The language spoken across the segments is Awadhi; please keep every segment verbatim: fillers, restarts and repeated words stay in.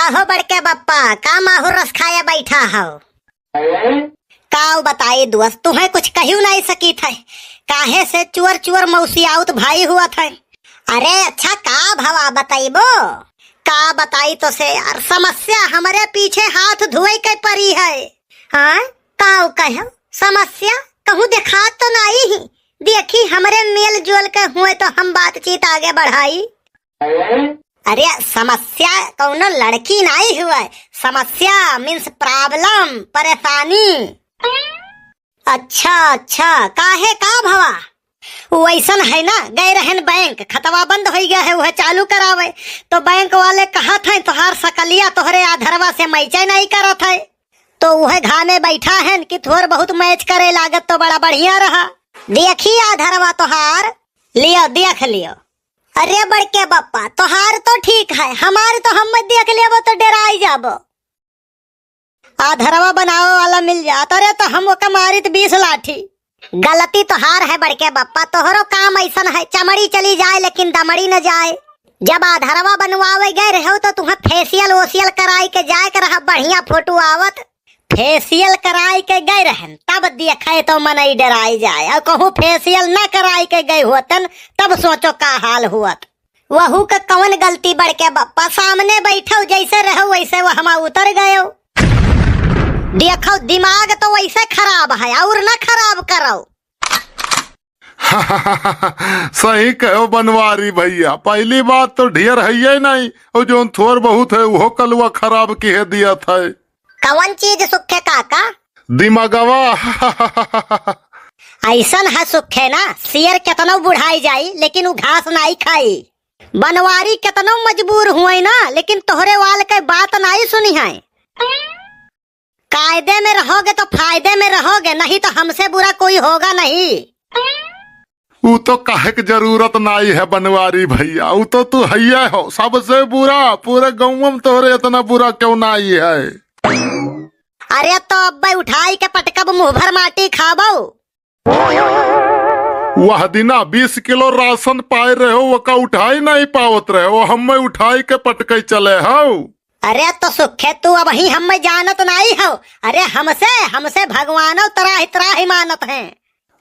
अहो बड़के बप्पा, का माहुर रस खाए बैठा हौ? काव बताई दोस्त, तुहैं कुछ कहियो नाहीं सकीत है, काहे से चुअर चुअर मौसियाउत भाई हुअत है। अरे अच्छा, का भवा बतइबो? का बताई तोसे यार, समस्या हमरे पीछे हाथ धोए के परी है। हाँ, काव कहो समस्या? कहूँ देखात तो नाहीं ही। देखी, हमरे मेल जोल के हुए तो हम बातचीत आगे बढ़ाई। अरे, समस्या कौनो लड़की नाहीं हुए, समस्या means problem, परेशानी। अच्छा, अच्छा, काहे, का भवा? वैसन है ना, गए रहन बैंक, खतवा बंद होइ गया है, वह चालू करावे। तो बैंक वाले कहत हैं, "तोहार सकलिया तोहरे आधरवा से मैचे नाहीं करत है।" तो वह घामे बैठा है कि थोर बहुत मैच करे लागत तो बड़ा बढ़िया रहा। देखी आधरवा तोहार, लियो, देख लियो। अरे बड़के बप्पा, तोहार तो ठीक है, हमार तो हम देख लेबो तो डेराई जाबो। आधरवा बनावे वाला मिल जात, अरे तो हम ओका मारित बीस लाठी। गलती तोहार है बड़के बप्पा, तोहरो काम ऐसन है, चमड़ी चली जाए लेकिन दमड़ी न जाए। जब आधरवा बनवावे गए रहो तो तुहें facial वोशियल कराई के जाए के रहा, बढ़िया फोटो आवत। Facial कराई के गए रहन, तब देखे तो मनई डेराई जाए, और कहूँ facial न कराई के गए होतन, तब सोचो का हाल हुअत। वहू के कौन गलती बड़के बप्पा, सामने बैठो जैसे रहो वैसे वहमा उतर गयो। देखो दिमाग तो वैसे खराब है, और न खराब करो। सही कहो बनवारी भैया, पहली बात तो ढेर है ही नहीं, और जौन थोर बहुत है उहो कलुआ खराब किहे दियत है। कवन चीज सुखे काका? दिमागवा। ऐसन है सुखे ना, सियर केतनो बुढ़ाई जाई, लेकिन उ घास नाई खाई। बनवारी केतनो मजबूर हुए ना, लेकिन तोहरे वाल के बात नाई सुनी है। कायदे में रहोगे तो फायदे में रहोगे, नहीं तो हमसे बुरा कोई होगा नहीं। उ तो कहे के जरूरत नाई है बनवारी भैया, उ तो तू हइये हो सबसे बुरा, पूरे गाँव में तोहरे इतना बुरा क्यों नाई है। अरे तो अब उठाई के पटकब मुँह भर माटी खाबो। वह दिना बीस किलो राशन पाए रहो, ओका उठाई नाई पावत रहो, हमें उठाई के पटके चले हो। अरे तो सुखे तू अबहीं हमें जानत नाई हो, अरे हमसे, हमसे भगवानो त्राहि त्राहि मानत हैं।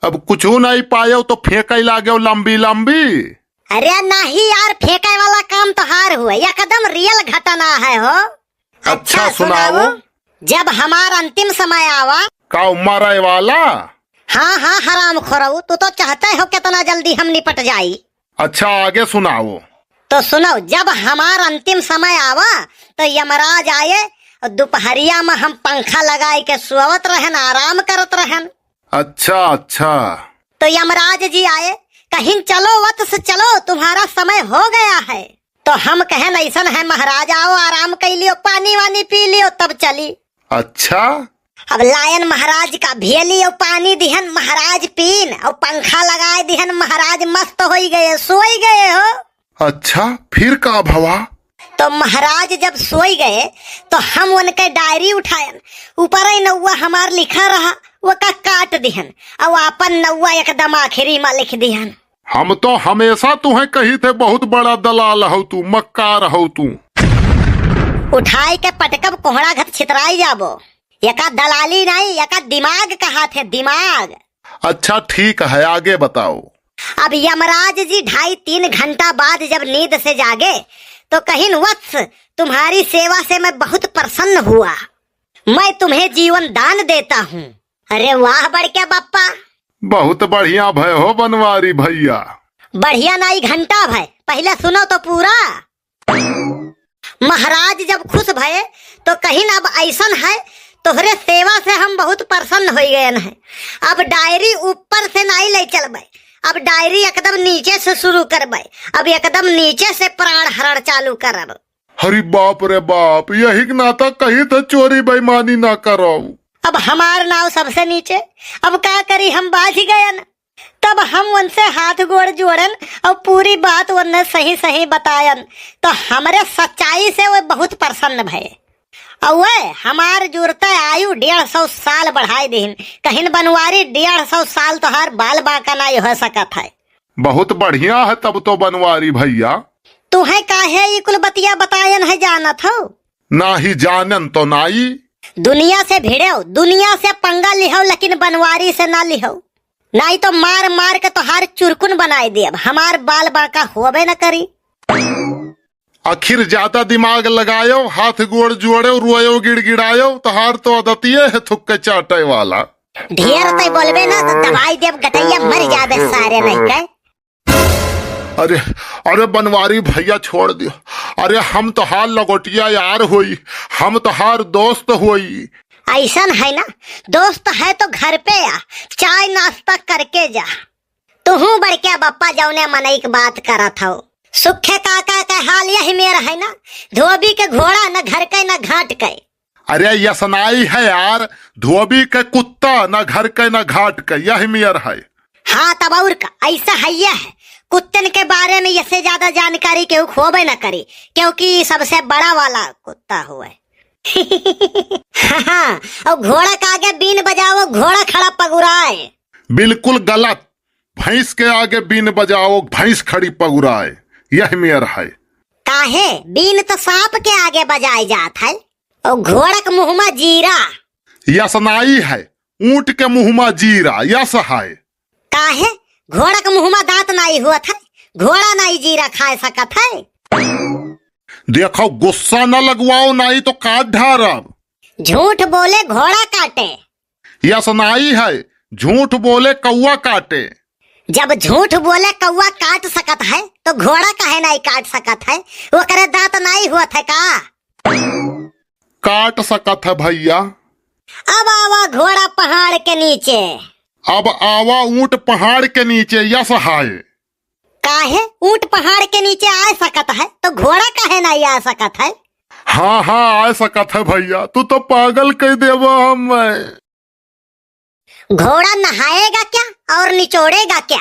अब कुछू नाई पायो तो फेंकै लागो लंबी लंबी। अरे नाहीं यार, फेंकै वाला काम तोहार हुए, एकदम real घटना है हो। अच्छा, अच्छा, सुनाओ। सुनाओ। जब हमार अंतिम समय आवा। का मरे वाला? हाँ, हाँ, हराम खोरऊ, तू तो चाहते हो कितना जल्दी हम निपट जाई। अच्छा, आगे सुनाओ। तो सुनो, जब हमार अंतिम समय आवा, तो यमराज आए और दोपहरिया में हम पंखा लगाई के सोवत रहन, आराम करत रहन। अच्छा, अच्छा। तो यमराज जी आए, कहिन, "चलो वत्स, चलो, तुम्हारा समय हो गया है।" तो हम कहन, "ऐसन है महाराज, आओ आराम कर लियो, पानी वानी पी लियो, तब चली।" अच्छा। अब लायन महाराज का भेली और पानी दिहन, महाराज पीन और पंखा लगाए दिहन, महाराज मस्त होई गए, सोई गए हो। अच्छा, फिर का भवा? तो महाराज जब सोई गए, तो हम उनके डायरी उठायन, ऊपर ही नौवा हमार लिखा रहा, वो का काट दिहन, और आपन नौवा एकदम आखिरी में लिख दिहन। हम तो हमेशा तुहें कही थे, बहुत बड़ा दलाल हो तू, मक्कार हो तू। उठाई के पटकब कोहड़ा घत छितराई जाबो। एका दलाली नहीं, एका दिमाग कहा थे, दिमाग। अच्छा ठीक है, आगे बताओ। अब यमराज जी ढाई तीन घंटा बाद जब नींद से जागे, तो कहिन, "वत्स, तुम्हारी सेवा से मैं बहुत प्रसन्न हुआ, मैं तुम्हें जीवन दान देता हूँ।" अरे वाह बड़के बप्पा। बहुत बढ़िया भय हो बनवारी भैया। बढ़िया नाई घंटा भय, पहले सुनो तो पूरा। महाराज जब खुश भए तो कहिन, "अब ऐसन है, तोहरे सेवा से हम बहुत प्रसन्न हो गए हैं। अब डायरी ऊपर से नाई ले चलबे, अब डायरी एकदम नीचे से शुरू करबे, अब एकदम नीचे से प्राण हरण चालू करब।" अरे बाप रे बाप, यही के नाता कही थे चोरी बेईमानी ना करो। अब हमार नाव सबसे नीचे, अब का करी, हम बाझ गए न। तब हम उनसे हाथ गोड़ जोड़न और पूरी बात उन्हें सही सही बतायन, तो हमरे सच्चाई से वे बहुत प्रसन्न भए। और वे हमार जुड़ते आयु डेढ़ सौ साल बढ़ाए दिहिन। कहिन, "बनवारी, डेढ़ सौ साल तोहार बाल बांका नाई हो सकत है।" बहुत बढ़िया है तब तो बनवारी भैया। तुहें काहे ई कुल बतिया बतायन है जानत हो? नाही जानेन तो नाई। दुनिया से भिड़ेउ, दुनिया से पंगा लिहउ, लेकिन बनवारी से ना लिहउ, नाई तो मार मार के तोहार चुरकुन बनाइ देब, हमार बाल बांका होबे न करी। आखिर ज्यादा दिमाग लगायो, हाथ गोड़ जोड़ेउ, रोयो गिड़गिड़ायो, तोहार तो आदतिये है थुक्के चाटे वाला। ढेर तै बोलबे ना तो दबाइ देब गटइया, मरि जाबे सारे नहीं के। अरे, अरे बनवारी भइया छोड़ दियो। अरे हम तोहार लंगोटिया यार होई, हम तोहार दोस्त होई। अइसन है ना, दोस्त है तो घर पे आ, चाय नाश्ता करके जा। तुहूँ बड़के बप्पा जउने मनई के बात करत हौ। सुखे काका के हाल यही मेर है ना, धोबी के घोड़ा न घर के न घाट के। अरे यसनाई है यार, धोबी के कुत्ता, ना घर के ना घाट के, यही मेर है। हाँ, तब और का, ऐसा है यह। कुत्तन के बारे में यसे ज्यादा जानकारी केहू खोबे ना करी, क्योंकि सबसे बड़ा वाला कुत्ता हुए। हाँ, और घोड़ा के आगे बीन बजाओ, घोड़ा खड़ा पगुराए। बिल्कुल गलत। भैंस के आगे बीन बजाओ, भैंस खड़ी पगुराए, यह मेर है। काहे? बीन तो सांप के आगे बजाए जात है। और घोड़क मुँह मा जीरा। यसनाई है, ऊंट के मुँह मा जीरा, यस है। काहे? घोड़क मुँह मा दांत नाई होत है, घोड़ा नाई जीरा खाए सकत है। देखो, गुस्सा न लगवाओ, नाई तो काट ढारब। झूठ बोले घोड़ा काटे। यसनाई है, झूठ बोले कौआ काटे। जब झूठ बोले कौआ काट सकत है, तो घोड़ा काहे नाई काट सकत है? ओकरे दांत नाई होत है का? काट सकत है भइया। अब आवा घोड़ा पहाड़ के नीचे। अब आवा ऊंट पहाड़ के नीचे, यस है। काहे? ऊंट पहाड़ के नीचे आ सकत है, तो घोड़ा काहे नाई आ सकत है? हाँ, हाँ, आ सकत है भइया, तू तो पागल कइ देबो हमें। घोड़ा नहाएगा क्या और निचोड़ेगा क्या?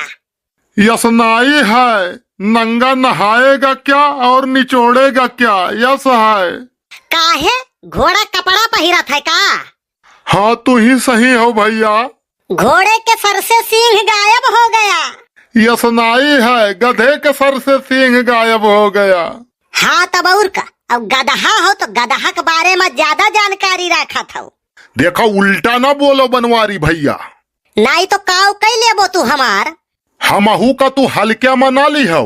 यसनाई है, नंगा नहाएगा क्या और निचोड़ेगा क्या, यस है। काहे? घोड़ा कपड़ा पहिरत है का? हाँ, तू ही सही हो भइया। घोड़े के सर से सींग गायब हो गया। यसनाई है, गधे के सर से सींग गायब हो गया। हाँ, तब और का, अब गदहा हो तो गदहा के बारे मा ज्यादा जानकारी रखत हो। देखो, उल्टा ना बोलो बनवारी भइया। नाई तो काव कइ लेबो तू हमार। हमहू का तू हल्के मा ना लिहो।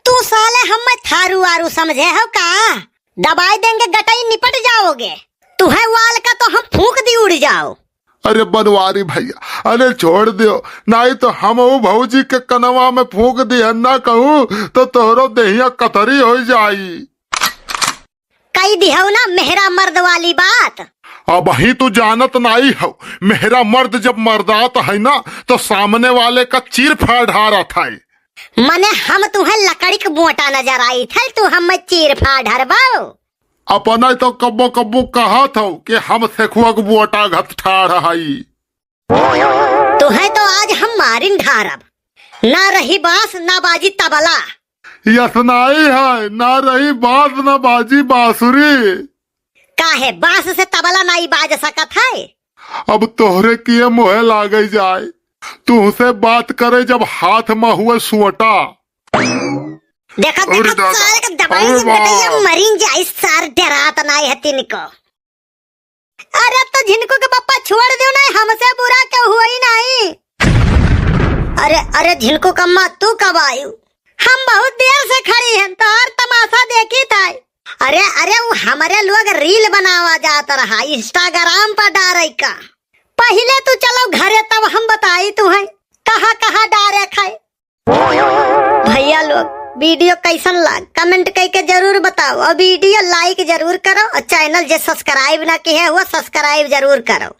तू साले हमें थारू आरू समझे हो का? दबाइ देंगे गटई निपट जाओगे। तुहैं वाल का तो हम फूंक दी उड़ जाओ। अरे बनवारी भइया, अरे छोड़ दियो, नाई तो हमहू भौजी के कनवा में फूंक दिहन ना कहूँ तो तोहरो देहिया कतरी होइ जाई। कइ दिहौ ना मेहरा मर्द वाली बात। अबहीं तू जानत नाई हौ, मेहरा मर्द जब मर्दात है ना, तो सामने वाले का चीर फाड़ ढारत है। मने हम तुहैं लकड़ी के बोटा नजर आइत है, तू हमें चीर फाड़ ढरबौ? अपने तो कब्बो कब्बो कहत हौ कि हम सेखुआ के बोटा घत ठाड़ हई। तुहैं तो आज हम मारिन ढारब। ना रही बांस, ना बाजी तबला। यसनाई है, ना रही बांस, ना बाजी बांसुरी। काहे, बांस से तबला नाई बाज सकत है? अब तोहरे किए मुहे लागे जाए, तुहसे बात करे जब हाथ मा हुए सोटा। देखा, अरे देखा, दादा, सार के दबाई अरे से बाप। बेटैया मरिन जाई, सार डरात नाई है तिनको। अरे तो झिनकू के पप्पा छोड़ दियो ना, हमसे बुरा केहू होई नहीं। अरे, अरे झिनकू कम्मा तू कब आयु? हम बहुत देर से खड़ी हैं, तोहार तमाशा देखी था। अरे, अरे वो हमरे लोग रील बनावा जात रहा, Instagram पर डारे का। पहिले तू चलो घरे तब हम बताई तुहैं कहाँ कहाँ डारे खाए। भइया लोग, video कइसन लाग, comment कइके जरूर बताओ, और video like जरूर करो, और channel जे subscribe ना किहे हुआ, subscribe जरूर करो।